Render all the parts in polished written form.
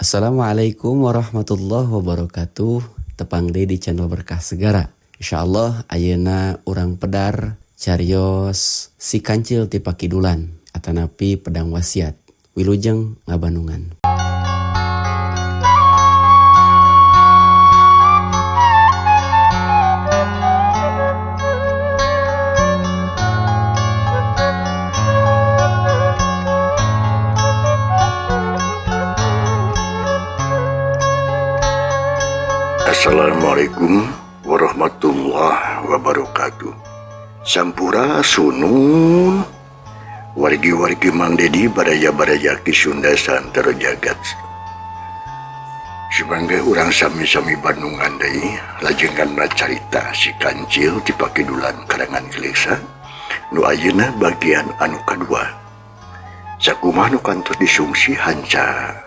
Assalamualaikum warahmatullahi wabarakatuh. Tepang deui di channel Berkah Segara. Insyaallah ayeuna urang pedar carios Si Kancil ti Pakidulan atanapi Pedang Wasiat. Wilujeng ngabandungan. Assalamualaikum warahmatullahi wabarakatuh. Sampurasunun wargi-wargi Mang Dedi baraya-baraya Ki Sunda santero jagat. Sumangga urang sami-sami bandungan deui lajengan carita Si Kancil ti Pakidulan karangan Ki Leksa nu ayeuna bagian anu kadua. Sakumaha nu kantos disungsi hanca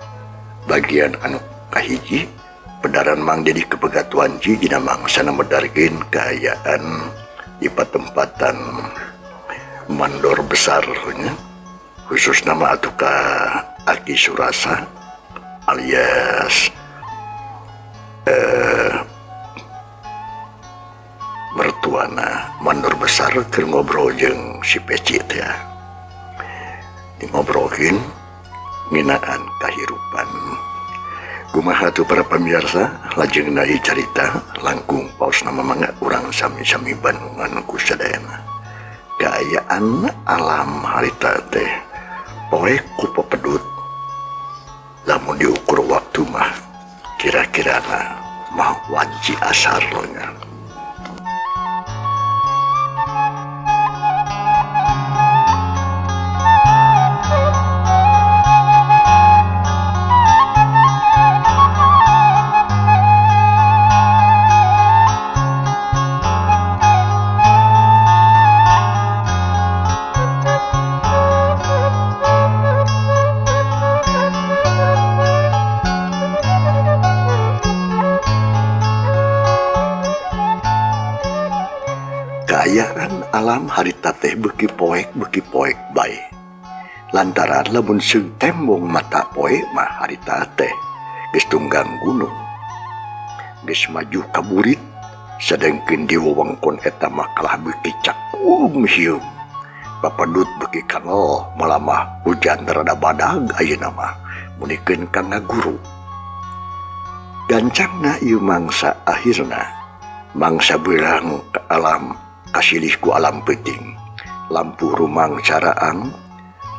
bagian anu kahiji pedaran Mang Dedi kepegat wanci dina mangsana medarkeun kaayaan di patempatan mandor besar nya, khusus nama atuh ka Aki Surasa alias mertuana mandor besar keur ngobrol jeung si Peci teh. Di ngobrolkeun nginaan kahirupan. Kumaha tuh para pemirsa, lajeng ieu carita langkung paos nama mangga urang sami-sami bandungan ku sadayana. Kaayaan alam harita teh poek ku pepedut. Lamun diukur waktu mah kira-kira mah wanci asar nya. Kaayaan alam harita teh beuki poek bae. Lantaran lamun seung tembong mata poe mah harita teh geus tunggang gunung. Geus maju ka burit, sadengkeun di wewengkon eta mah kalah beuki cakung hiung. Papadut beuki kanol malamah hujan rada badag ayeuna mah munikeun ka ngaguru. Gancangna ieu mangsa akhirna mangsa beurang ka alam kasilih ku alam peuting. Lampu rumang caraang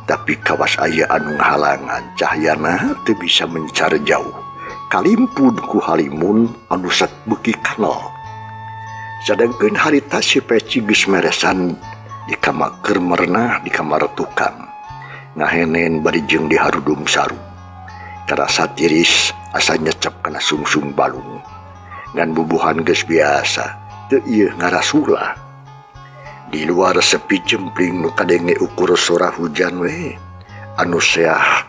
tapi kawas aya anu ngahalangan cahyana teu bisa mencar jauh. Kalimpun ku halimun anu sat beuki kanal. Sadengkeun harita si Peci geus meresan di kamar keur merenah di kamar tukang. Ngahenen bari jeung diharudum saru. Karasa tiris asa nyecep kana sungsung balung. Ngan bubuhan geus biasa teu ieu ngarasula. Di luar sepi jempling nu kadenge ukur sora hujan we anu seah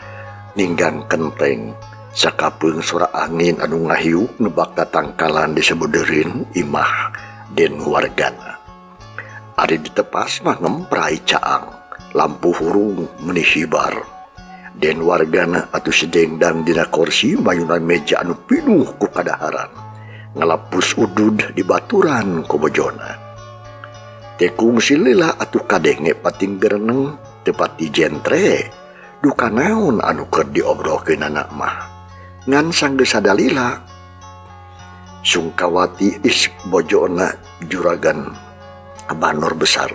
ninggang kenteng sakapeung sora angin anu ngahiuk nebak tangkalan di sabudeureun imah den wargana. Ari ditepas mah ngemprai caang lampu hurung meuni hibar. Den wargana atuh sedengdang dina korsi mayunan meja anu pinuh ku kadaharan ngalapus udud di baturan ku bojona. Tekung silila atuh kadenge pating gereneng tepati jentre duka naon anu keur diobrolkeun anak mah ngan sanggeus sadalila. Sungkawati is bojona juragan bandor besar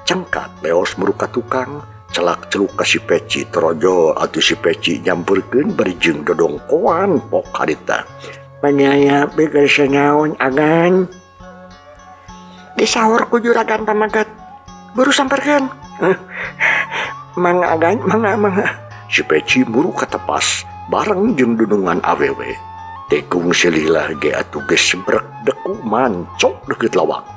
cengkat leos muruka tukang celak celuk ka si Peci torojo atuh si Peci nyamperkeun bari jeung dodongkoan pok harita. Panyaya beukeun naon agan disahur ku juragan pamagat buru samperkeun. Mangga agan, mangga mangga. Si Peci muru katepas bareng jeung dunungan awewe. Tekung selilah ge atuh geus brek deku mancok deukeut lawang.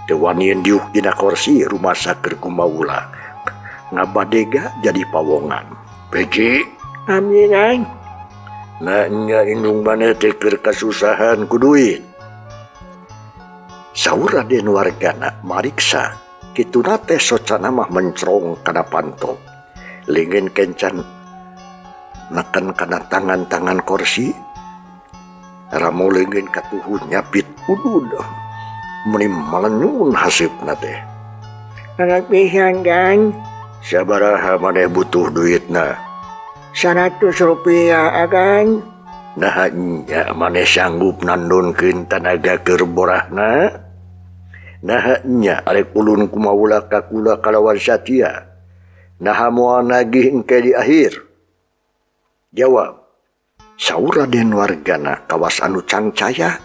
Teu wanian diuk dina korsi rumasa keur kumaula. Ngabadega jadi pawongan. Peci, amin aing. Na nya indung maneh teh keur kasusahan ku duit. Saur Raden Wargana mariksa kituna teh socana mah mencrong kana panto. Lengen kencan Neken kana tangan-tangan korsi. Ramo leungeun katuhu nyapit udud. Meni malenyun haseupna teh. Anak pisan kan. Sabaraha maneh butuh duitna? 100 rupiah agan. Nah nya maneh sanggup nandonkeun tanaga keur borahna? Nah nya arek ulun kumaula ka kula kalawan satia. Naha moal nagih engke di akhir? Jawab. Saur Raden Wargana kawas anu cangcaya.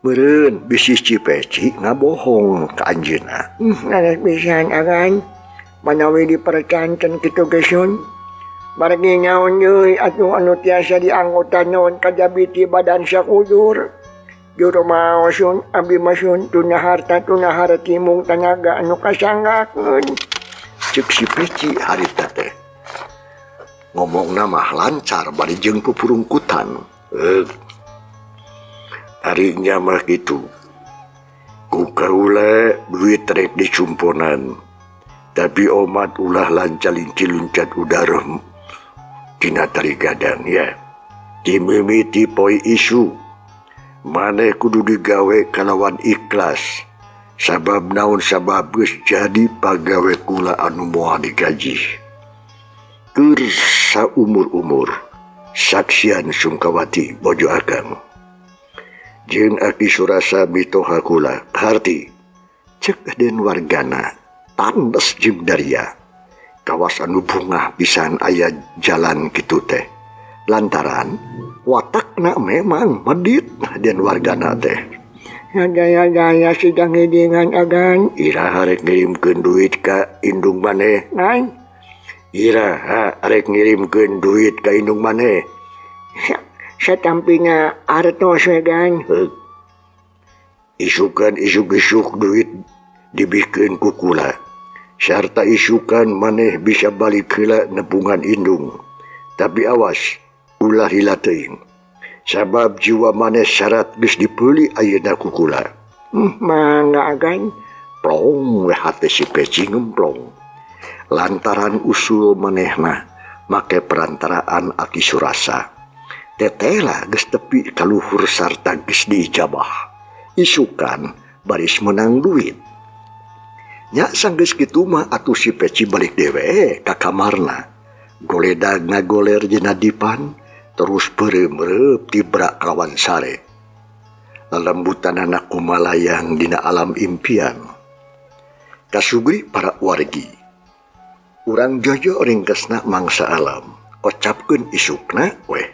Meureun bisi si Peci ngabohong ka anjeunna. Anak pisan agan. Manawi dipercanten kitu ge sun. Margi nyaon deui atuh anu tiasa dianggotan naon kajabi ti badan sakujur. Juru maos sun abdi mah sun tuna harta tuna harti mung tanaga anu kasanggakeun. Ceuk si Peci harita teh. Ngomongna mah lancar bari jeung pupurungkutan. Ari nya mah kitu. Ku kaula duit rek dicumponan. Tapi omat ulah lancalinci luncat udara tina tari gadang ya. Timimiti poi isu. Maneh kudu digawe kalawan ikhlas. Sabab naon sabab geus jadi pagawe kula anu moal digaji. Keur saumur-umur saksian Sungkawati bojo akang. Jeung Aki Surasa mitoha kula harti. Cek Den Wargana tandes jeung daria. Kawas anu bungah pisan aya jalan kitu teh. Lantaran watakna memang medit Den Wargana teh. Gaya-gaya sidang ngidingan agan. Iraha rek ngirimkeun duit ka indung maneh. Naon? Iraha rek ngirimkeun duit ka indung maneh. Satampina artos we gan. Isukan isuk-isuk duit dibikeun ku kula. Sarta isukan maneh bisa balik heula nepungan indung. Tapi awas, ulah lila teuing. Sabab jiwa maneh syarat geus dipeuli ayeuna ku kula. Mangga agan. Plong we hate si Peci ngemplong. Lantaran usul manehna make perantaraan Aki Surasa. Tetela geus tepi ka luhur sarta geus diijabah. Isukan baris menang duit. Nya sanggeus kitu mah atuh si Peci balik dewe ka kamarna. Goledag ngagoler dina dipan terus peureum-reup tibra kawan sare. Lelembutanana kumalayang dina alam impian. Kasugri para wargi. Urang jojo ringkesna mangsa alam. Kocapkeun isukna weh.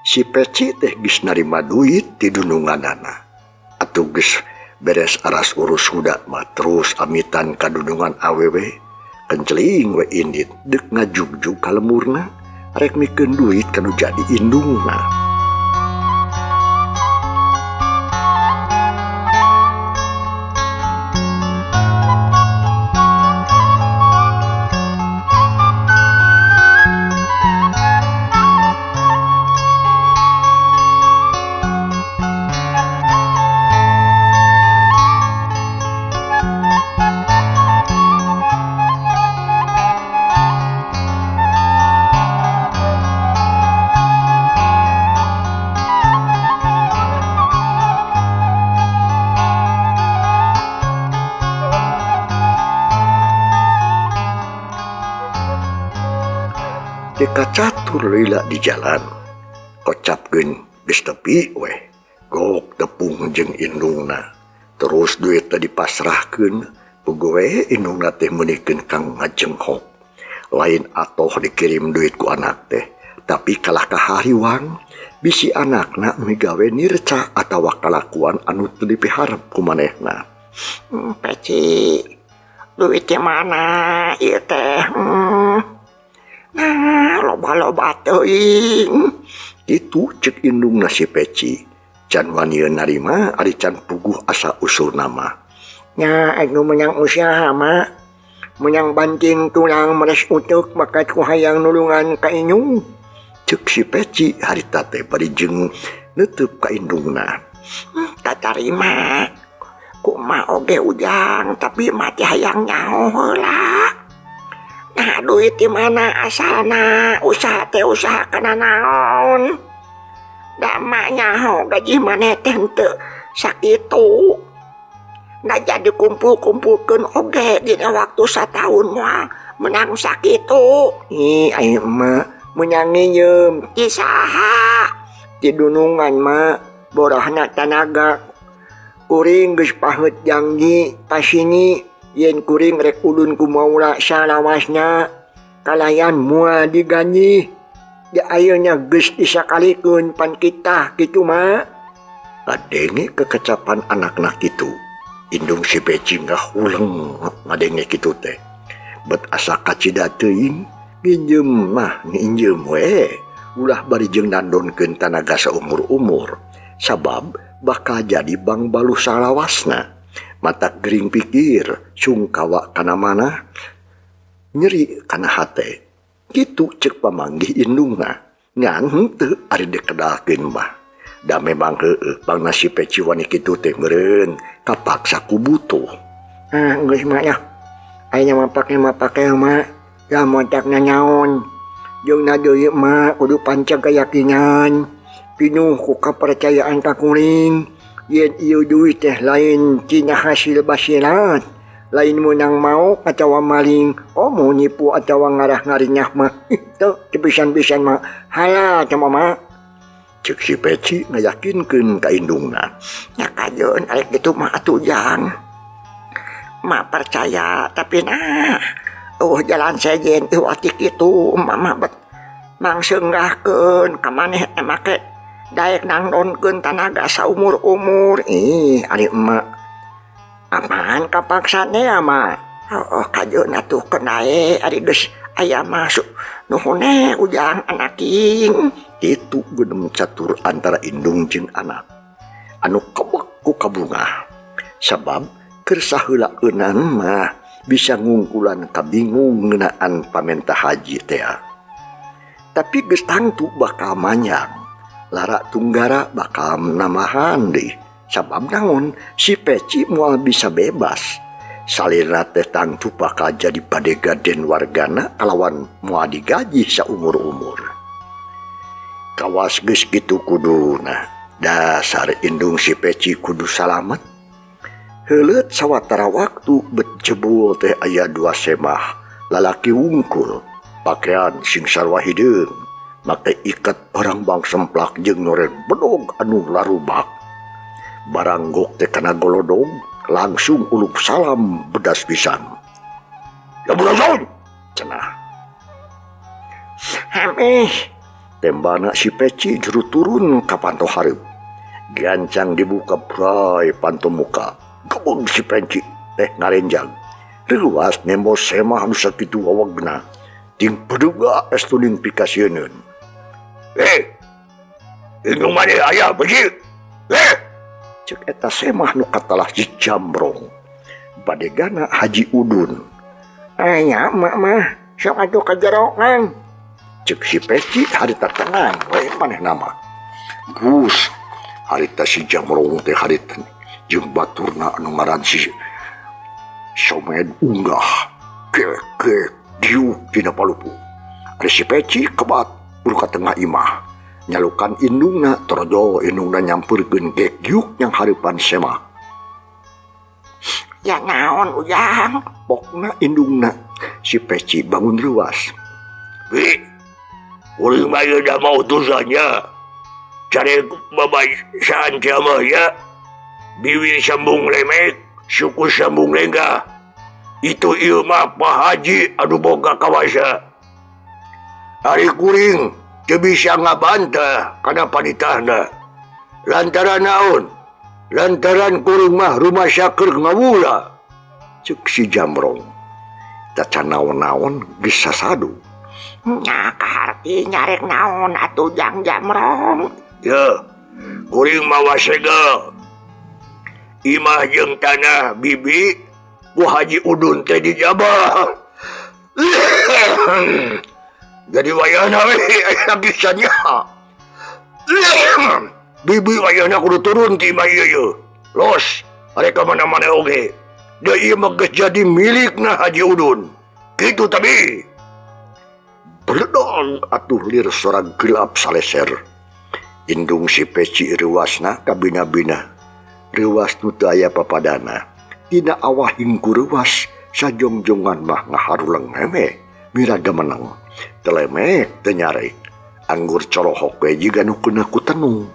Si Peci teh geus narima duit ti dununganana. Atuh geus beres aras urus huda mah terus amitan ka dunungan awewe. Kenceling we indit deuk ngajugjug ka lemurna rek mikeun duit kanu jadi indungna. Dekacatur lila di jalan. Kocapkeun geus tepi weh. Gok tepung jeung indungna. Terus duit teh dipasrahkeun, puguh indungna teh meunikeun kang ngajenghok. Lain atoh dikirim duit ku anak teh, tapi kalah ka hariwang bisi anakna migawe nirca atawa kalakuan anu teu dipiharep ku manehna. Peci, duit di mana ieu teh? Nah, loba-loba teuing. Itu cek indungna si Peci. Can wanieu narima ari can puguh asa usul nama. Nya anu meunang usaha mah. Meunang banting tulang meres uteuk bakat ku hayang nulungan ka indung. Cek si Peci harita teh bari jeung neuteub ka indungna. Tatarima. Kumaha oge ujang tapi mati hayang nyaho heula. Nah duit di mana asalna usaha teh usaha kana naon. Da mak nyaho gaji maneh teh henteu sakitu. Nah jadi kumpul-kumpulkeun oge dina waktu sataun moal menang sakitu. Ih aing mah meunang nginjeum ti saha? Ti dunungan mah borahna tanaga. Kuring geus paheut janji pasini yen kuring rek ulun ku maula salawasna kalayan moal diganji. Di ayeuna geus disakalikeun pan kita kitu mah. Ngadenge kekecapan anakna kitu. Indung si Peci ngahuleng ngadenge kitu teh. Bet asa kacida teuing nginjeum mah nginjeum we. Ulah bari jeung nandonkeun tanaga saumur-umur. Sabab bakal jadi bangbaluh salawasna. Mata gering pikir sungkawa kana mana nyeri kana hate. Kitu ceuk pamanggih indungna. Ngan henteu ari dikedalkeun mah. Da memang heueuh pangna si Peci wani kitu teh meureun kapaksa ku butuh. Ah geus mah ya. Ayeuna mah pake mah pake mah. Ya motakna nyaon. Jeung na deui mah kudu panceg keyakinan. Pinuh ku kapercayaan ka kuring. Yen ieu duit teh lain tina hasil basirat. Lain meunang maok atawa maling, komo nipu atawa ngarah ngarinyah mah. Teu pisan-pisan mah halal teh mah. Ceuk si Peci ngayakinkeun ka indungna. Nya kajeun arek kitu mah atuh jang. Ma percaya tapi nah oh jalan sejen ieu ati kitu mama bet mangseunggahkeun ka maneh teh make daek nangdonkeun tanaga saumur-umur. Ih ari emak apaan kapaksa teh mah. Oh kajeun atuh kenae ari geus aya masuk nuhun ujang anaking. Itu genem catur antara indung jeung anak anu kebek ku kabungah. Sabab keur saheulaeunan mah bisa ngungkulan kabingung ngeunaan pamenta haji teh. Tapi geus tangtu bakal manyang lara tunggara bakal namahan deui. Sabab naon si Peci moal bisa bebas. Salira teh tangtu bakal jadi badegaden wargana kalawan moal digaji saumur-umur. Kawas geus kitu kuduna dasar indung si Peci kudu salamet. Heuleut sawatara waktu bet jebul teh aya dua semah lalaki wungkul pakaian sing sarua hideung make iket barang bang semplak jeung noren bedog anu larubak. Baranggok teh kana golodong langsung uluk salam bedas pisan. Ya burazon cenah. Hameh tembana si Peci juru turun ka panto hareup. Gancang dibuka bray panto muka. Gebeg si Peci teh ngarenjang. Reuas nembo semah anu sakitu wawegna. Ting peduga estuning pikasieun. Indung maneh aya Peci? Ceuk eta semah nu katalah si Jamrong. Badegana Haji Udun. Aya mak mah sok atuh ka jero Kang. Ceuk si Peci harita tenang we manehna mah. Gus harita si Jamrong teh harita jeung baturna anu ngaran si Somed unggah kek diuk dina palupu. Ari si Peci kebat buru ka tengah imah. Nyalukan indungna torojo indungna nyampeurkeun gek diuk yang hareupan semah. Ya naon ujang pokna indungna si Peci bangun ruas. Bi kuring mah ieu da mah utusannya. Care babasaan sia mah ya. Biwir sambung lemek, suku sambung lenggah. Itu ieu mah Pak Haji anu boga kawasa. Ari kuring teu bisa ngabantah kana panitahna. Lantaran naon? Lantaran kuring mah rumah saker ngawula. Ceuk si Jamrong. Tacan naon-naon geus sasadu. Nya kaharti nyarek naon atuh Jang Jamrong. Ya, kuring mawa segel. Imah jeung tanah bibi ku Haji Udun teh dijabah. Jadi wayahna we aya pisan nya. Bibi wayahna kudu turun ti imah ieu ye. Los, arek ka mana-mana oge. Da ieu mah geus jadi milikna Haji Udun. Kitu tabi. Bledong atuh lir sora gelap saleser. Indung si Peci reuasna kabina-bina. Reuas nu teu aya papadana. Tina awah hingku reuas sajongjongan mah ngaharuleng heme miraga menang. Telemek teu nyarek. Anggur colohok we jiga nu keuneuh ku tenung.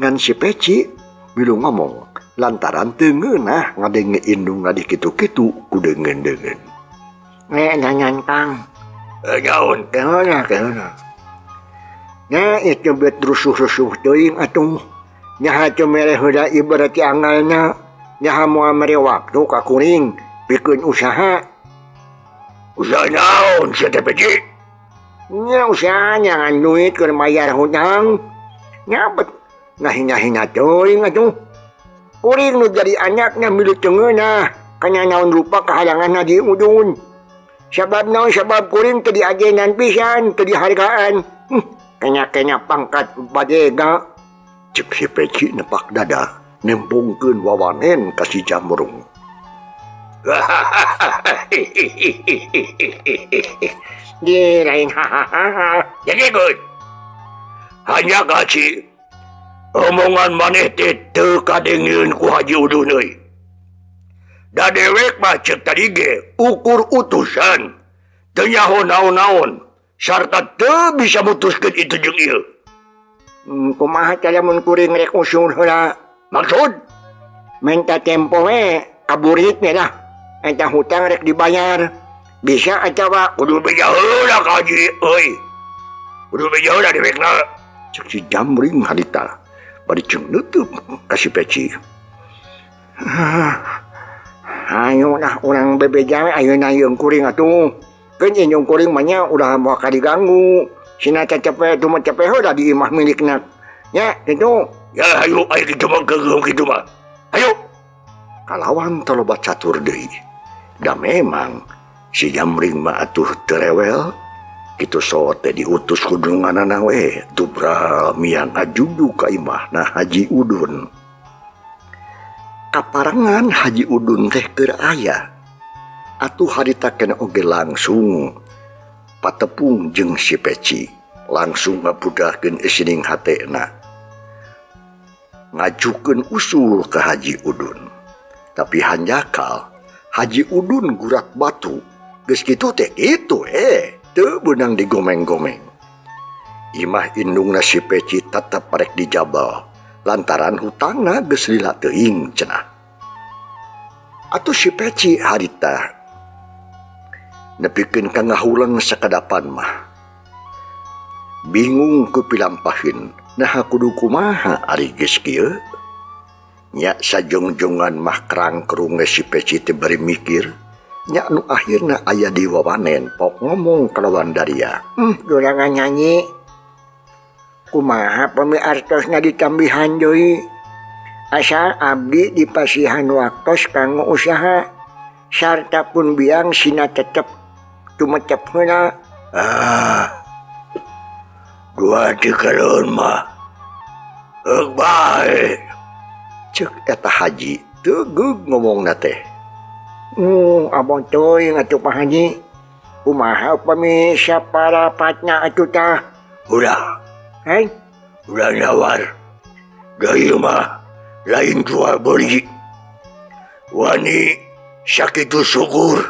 Ngan si Peci milu ngomong lantaran teu ngeunah ngadenge indung ngadi kitu-kitu ku deungeun-deungeun. Nyanyan Kang. Nyaun. Keuna keuna. Nya itu bet rusuh-rusuh teuing atuh. Nyaha teu mere heula ieu berarti angalna. Nyaha moal mere waktu ka kuring pikeun usaha. Usaha naon sia teh Peci? Nya usaha nyangan duit keur mayar hutang. Nya bet ngahina-hina teuing atuh. Kuring nu jadi anakna milu teu ngeunah. Kana naon rupa kahalanganna di udun. Sabab naon sabab kuring teu diajenan pisan, teu dihargaan. Kenya-kenya pangkat badega. Cek si Peci nepak dada, nembongkeun wawanen ka si Jamrung. Di lain hahaha. Jadi good. Hanya kaci omongan maneh teh teu kadengeun ku Haji Udun euy. Da dewek mah cek tadi ge ukur utusan. Teu nyaho naon-naon sarta teu bisa mutuskeun itu jeung ieu. Kumaha teh lamun kuring rek usul heula? Maksud? Minta tempo we kaburit we lah. Eta hutang rek dibayar. Bisa atawa kudu beja heula ka Haji euy. Kudu beja heula dewekna. Cek si Jamring harita bari jeung neuteub ka si Peci. Ayo lah urang bebeja we ayeuna yeung kuring atuh. Keun indung kuring mah nya ulah bakal diganggu. Sina cecep we tumecep we heula di imah milikna. Nya kitu. Ya ayo ayo kitu mah geugeuh kitu mah. Ayo. Kalawan taloba catur deui. Da memang si Jamring mah atuh teu rewel. Kitu so teh diutus ku dunganana we dubra miang ngajudu ka imahna Haji Udun. Kaparengan Haji Udun teh keur aya. Atuh harita kena oge langsung patepung jeung si Peci, langsung ngabudahkeun isining hatena. Ngajukeun usul ka Haji Udun. Tapi hanjakal Haji Udun gurat batu. Geus kitu teh kitu teu beunang digomeng-gomeng. Imah indungna si Peci tetep rek dijabal lantaran hutangna geus lila teuing cenah. Atuh si Peci harita nepikeun ka ngahuleng sakadapan mah. Bingung ku pilampahin, naha kudu kumaha ari geus kieu? Nya sajongjongan mah kerangkerung si Peci teh bari mikir. Nya nu akhirna aya di wawanen pok ngomong kalawan daria. Durangan nyanyi. Kumaha pami artosna ditambihan deui? Asal abdi dipasihan waktos kanggo usaha. Sarta pun biang sina tetep tumecep heula. Dua tikalon mah. Heuk bae. Cek eta haji tegeug ngomongna teh. Abang teuing atuh Pak Haji. Kumaha upami saparapatna atuh tah? Udah. Hei? Udah nyawar. Deui mah lain jual beli. Wani sakitu syukur.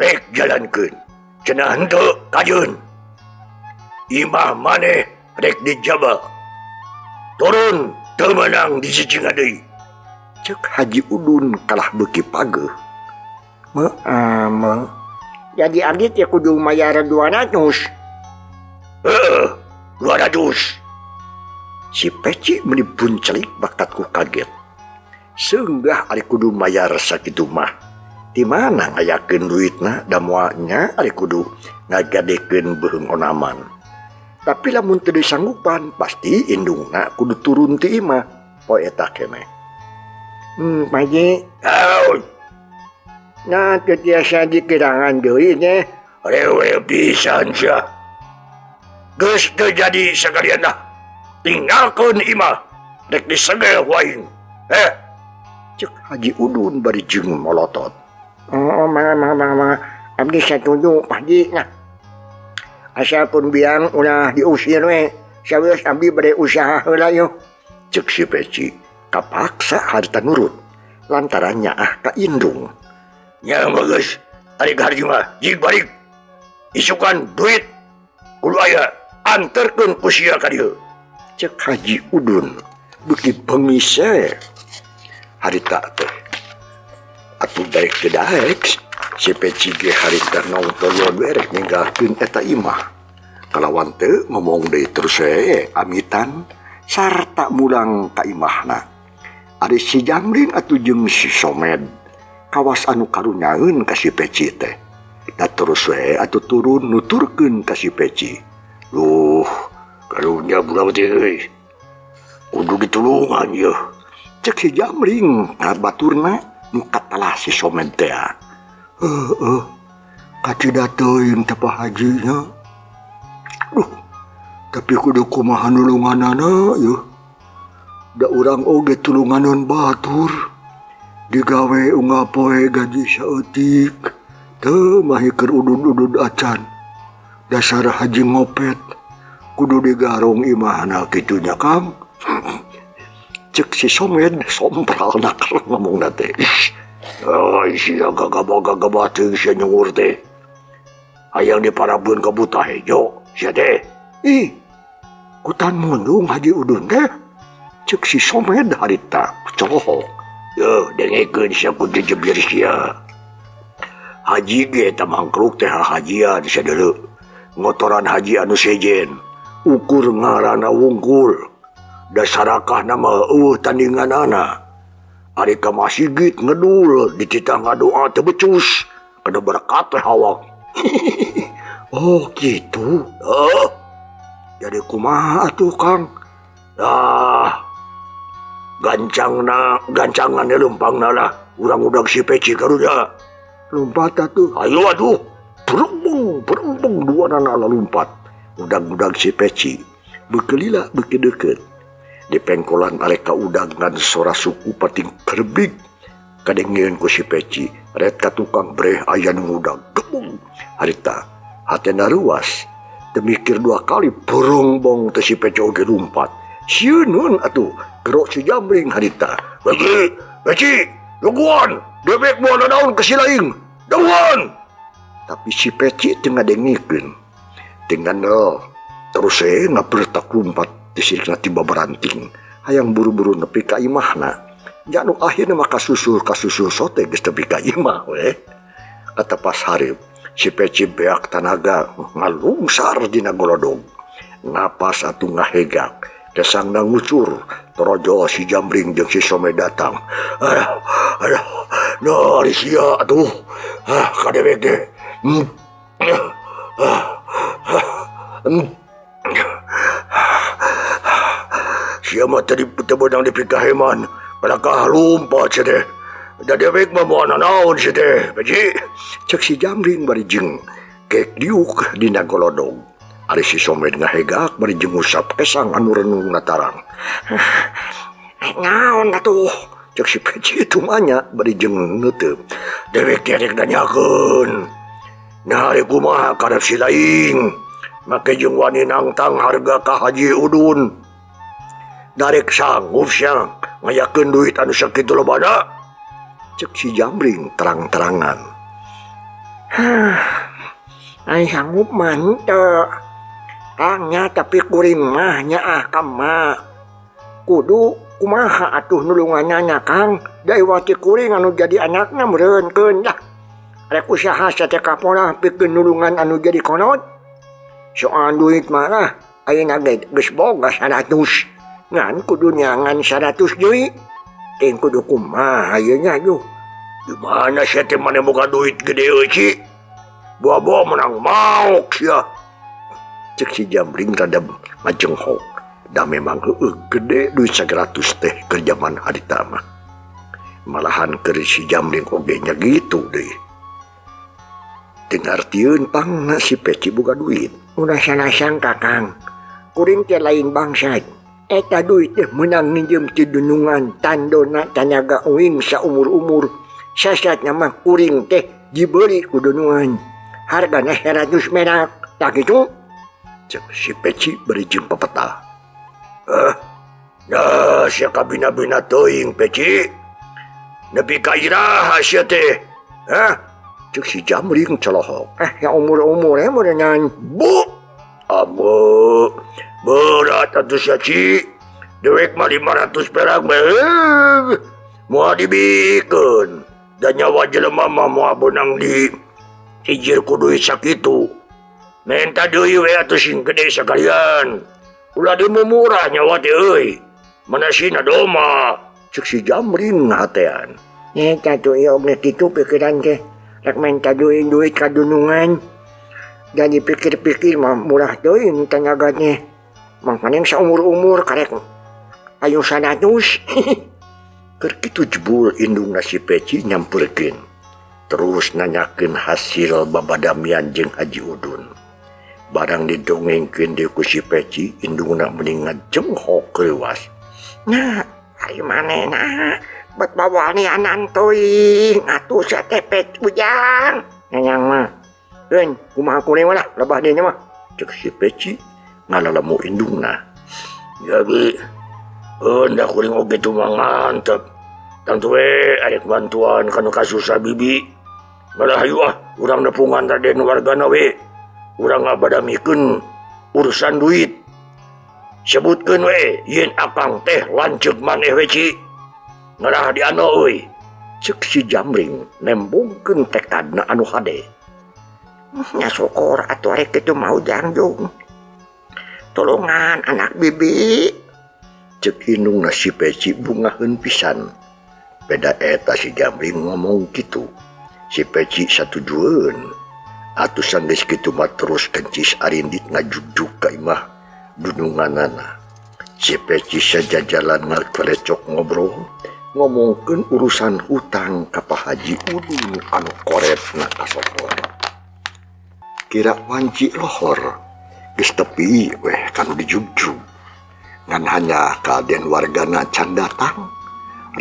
Pek jalankeun. Cenah henteu kajeun. Imah maneh rek dijabal. Turun teu meunang dicicingan deui. Cek Haji Udun kalah beuki pageuh. Me. Jadi abdi teh kudu mayar 200. Heeh, 200. Si Peci meni buncelik bakat ku kaget. Seunggah ari kudu mayar sakitu mah. Di mana ngayakeun duitna da moalnya ari kudu ngagadekeun beuheung onaman. Tapi lamun teu disanggupan pasti indungna kudu turun ti imah. Poe eta keneh. Pak Haji. Naon? Nah, teu tiasa dikirangan deui teh. Rewe pisan sia. Geus teu jadi sakalian lah. Tinggalkeun imah rek disegel waing. Cek Haji Udun bari jeung molotot. Oh, mangga. Abdi satuju Pak Haji nah. Asal pun biang ulah diusir we. Sawios abdi bade usaha heula yo. Cek si Peci kapaksa harita nurut lantaran nyaah ka indung. Nya bagus, ari ka haji mah jig balik. Isukan duit kudu aya anterkeun ku sia ka dieu. Cek Haji Udun beuki bengis harita teh. Atuh daek teu daek si Peci ge harita nongtolon we rek ninggalkeun eta imah. Kalawan teu ngomong deui terus we amitan sarta mulang ka imahna. Ari si Jamrin atuh jeung si Somed kawas anu karunyaeun ka si Peci teh. Da terus we atuh turun nuturkeun ka si Peci. Duh, karunya budak teh euy. Kudu ditulungan yeuh. Cek si Jamring ka baturna nu katalah si Somed teh. Heueuh, kacida teuing teh Pak Haji nya. Duh, tapi kudu kumaha nulunganana yeuh. Da urang oge tulunganeun batur. Digawe unggal poe gaji saeutik. Teu mahi keur udud-udud acan. Dasar haji ngopet. Kudu digarong imahna kitu nya Kang. Cek si Somed sompralna keur ngomongna teh. Ai sia gagabah-gagabah teuing sia nyungur teh. Hayang diparabeun ka buta hejo sia teh. Ih, kutan mundung Haji Udun teh. Cek si Somed harita colohok. Yeuh, dengekeun sia ku jejebir sia. Haji ge eta mangkruk teh hajian sia deuleu. Ngotoran haji anu sejen. Ukur ngaranna wungkul. Dasarakahna mah eueuh tandinganana. Ari ka masigit ngedul dititah ngadoa teu becus. Kada berkat teh hawak. Oh gitu. Heuh. Jadi kumaha atuh Kang? Ah, gancangna, gancanganna leumpangna lah. Urang udag si Peci karunya. Lompat atuh. Ayo atuh. Berembung, berembung dua nana lompat. Udag-udag si Peci beuki lila beuki deukeut. Di pengkolan areka udag ngan sora suku pating kerbig. Kadengeun ku si Peci, ret ka tukang breh aya nu ngudag gebung. Harita hatena ruas. Teu mikir dua kali berongbong teh si Peci oge lumpat. Sieun atuh gerok si Jamring harita. Peci, Peci, nungguan, dewek moal nanaon ka si laing. Nungguan. Tapi si Peci teu ngadengikeun. Teu ngandel. Terus we ngabertak lumpat disirikna ti babaranting. Hayang buru-buru nepi ka imahna. Nya nu akhirna mah kasusul sote geus nepi ka imah we. Kata pas hareup si Peci beak tanaga ngalungsar dina golodog. Napas atuh ngahegak. Kesangna ngucur. Torojol si Jamring jeung si Somed datang. Aduh, aduh, nah ari sia atuh. Ah, kadewek teh. Sia mah tadi teu beunang dipikaheman. Balakah lumpat sia teh. Da dewek mah moal nanaon sia teh, Peci. Cek si Jamring bari jeung kek diuk dina golodog. Ari si Somed ngahegak bari jeung ngusap kesang anu renungna tarang. Naon atuh? Cek si Peci tumanya bari jeung neuteub. Dewek teh rek nanyakeun. Nah ari kumaha karep si laing. Make jeung wani nangtang harga ka Haji Udun. Darek sanggup sia ngayakeun duit anu sakitu lobana. Cek si Jamring terang-terangan. Ai sanggup mah henteu. Kang nya tapi kuring mah nyaah ka emak. Kudu kumaha atuh nulunganana Kang. Da iwati kuring anu jadi anakna meureunkeun dah. Rek usaha satekapolah pikeun nulungan anu jadi konot. Soal duit mah lah ayeuna ge geus boga 100. Ngan kudu nyangan 100 deui. Teuing kudu kumaha ieu nya yuh. Di mana sia teh maneh boga duit gede euy Ci? Buah-buah menang maok sia. Cek si Jamring rada ngajenghok. Da memang heueuh gede duit 100 teh keur jaman harita mah. Malahan keur si Jamring oge nya gitu deui. Teu ngartieun pangna si Peci boga duit. Ulah salah sangka Kang. Kuring teh lain bangsat. Eta duit teh meunang minjem ti dunungan tandona tanaga uing saumur-umur. Sasatna mah kuring teh Dibeli ku dunungan. Hargana 100 merak. Tak kitu? Cek si Peci bari jeung pepeta. Nah, sia kabina-bina teuing Peci. Nepi ka iraha sia teh? Hah? Cek si Jamring celohok. Ya umur-umur ya meureunnan. Bu. Ame. Berat atuh sia Ci. Dewek mah 500 perak mah. Moal dibikeun. Dan nyawa jelema mah moal beunang di ijir ku duit sakitu. Menta deui we atuh sing gede sakalian. Ulah dimumurah nyawa teh euy. Manasina doma. Cek si Jamring ngahatean. Eta tuh ieu oge kitu pikiran teh. Rek menta deui duit ka dunungan. Dan dipikir-pikir mah murah teuing tenaga teh. Mangkaning saumur-umur karek ayo 100. Keur kitu jebul indungna si Peci nyamperkeun. Terus nanyakeun hasil babadamian jeung Haji Udun. Barang didongengkeun deui ku si Peci, indungna meni ngajenghok reuas. Nah, ari manehna bet bawanianan teuing atuh sia teh Peci ujang. Nyanyang mah. Keun, kumaha kuring mah lah, lebah deui nya mah. Cek si Peci ngalalemu indungna. Jadi, da kuring oge teu mangantep. Tangtu we arek bantuan kanu kasusah bibi. Malah hayu ah, urang nepungan Raden Wargana we. Urang ngabadamikeun urusan duit. Sebutkeun we yen akang teh lanceuk maneh we Ci. Ngarah diano euy. Cek si Jamring nembongkeun tekadna anu hade. Nya syukur atuh arek kitu mah ujang jung. Tulungan anak bibi. Cek indungna si Peci bungaheun pisan. Beda eta si Jamring ngomong kitu. Si Peci satujueun. Atuh sanggeus kitu mah terus kencis arindit ngajugjug ka imah dununganana. Si Peci sajajalan ngakelecok ngobrol, ngomongkeun urusan hutang ka Pak Haji Udun anu koretna kasokor. Kira wanci lohor, geus tepi weh kanu dijugjug. Ngan hanya ka Den Wargana can datang,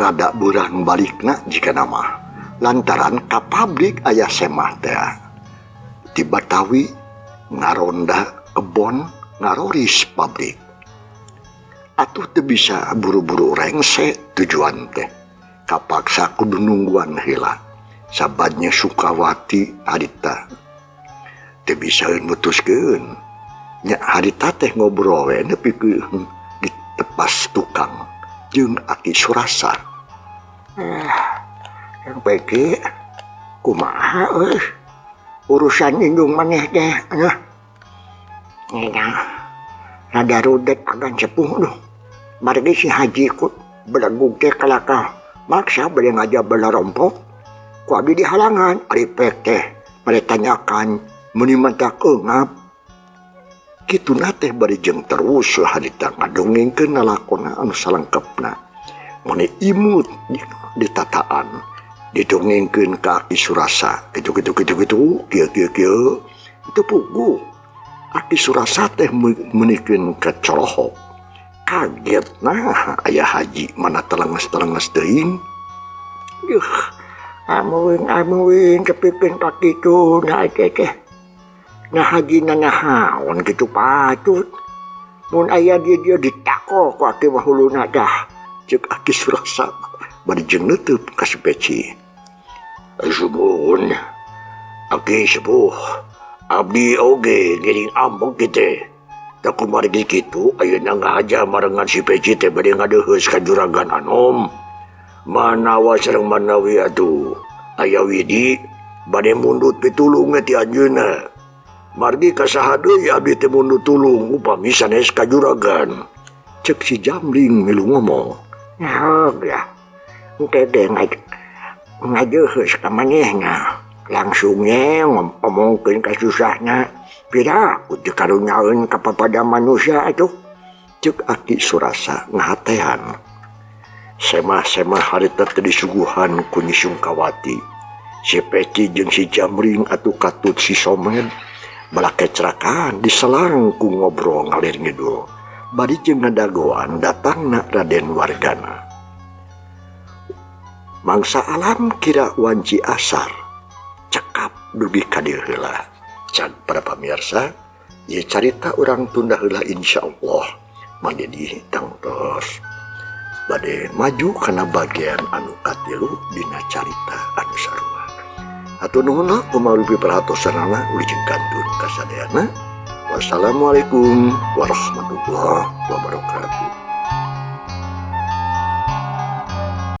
rada beurang balikna jika nama. Lantaran ka pabrik aya semah teh. Di Batawi ngaronda kebon ngaroris pabrik. Atuh teu bisa buru-buru rengse tujuan teh. Kapaksa kudu nungguan heula. Sabadnya Sukawati harita. Teu bisa mutuskeun. Nya harita teh ngobrol we nepi ka ditepas tukang jeung Aki Surasa. Yang Peki kumaha euy? Urusan indung maneh teh anu. Nya rada rudet agan sepuh duh. Margi si Haji ku belegug teh kalakah maksa bade ngajak bela rompok. Ku abdi dihalangan ari pek teh bade tanyakan meuni mata eungap. Kituna teh bari jeung terus harita ngadongengkeun lalakona anu salengkepna. Meni imut ditataan. Didongengkeun ka Aki Surasa kitu kitu kitu kitu kieu kieu kieu teu puguh. Aki Surasa teh meunikeun ka colohok. Kaget nah aya haji mana telenges-telenges teuing. Yuh, amuin kepipin ka kitu na teh. Nah haji nanahaon kitu patut. Mun aya dia ditako ku aki mah huluna dah. Cek Aki Surasa bari jeung neuteub ka si Peci. Subun, Aki sepuh, abdi oge ngiring ambek kitu. Tak kumargi kitu ayeuna ngahaja marengan si Peci teh bade ngadeuheus ka juragan Anom. Manawa sareng manawi atuh aya Widi bade mundut pitulung ti anjeunna. Margi ka saha deui abdi teh mundut tulung upami sanes ka juragan. Cek si Jamring milu ngomong. Nah, ya. Engke ge ngajeuheus ka manehna. Langsungnya ngomongkeun kasusahna. Pira ku teu karunyaeun ka papada manusia atuh. Cek Aki Surasa ngahatean. Semah-semah harita teu disuguhan ku Nyi Sungkawati. Si Peci jeung si Jamring atuh katut si Somed balakecrakan diselang ku ngobrol ngalir ngidul. Bari jeung ngadagoan datangna Raden Wargana. Mangsa alam kira wanci asar. Cek Dugi ka dieu heula. Can para pamirsa, ieu carita urang tunda heula, insyaallah mandi tangtos bade maju kana bagian anu katilu dina carita anu sarua. Hatur nuhun kumawi perhatosanana, wilujeng kantun kasadayana. Wassalamualaikum warahmatullahi wabarakatuh.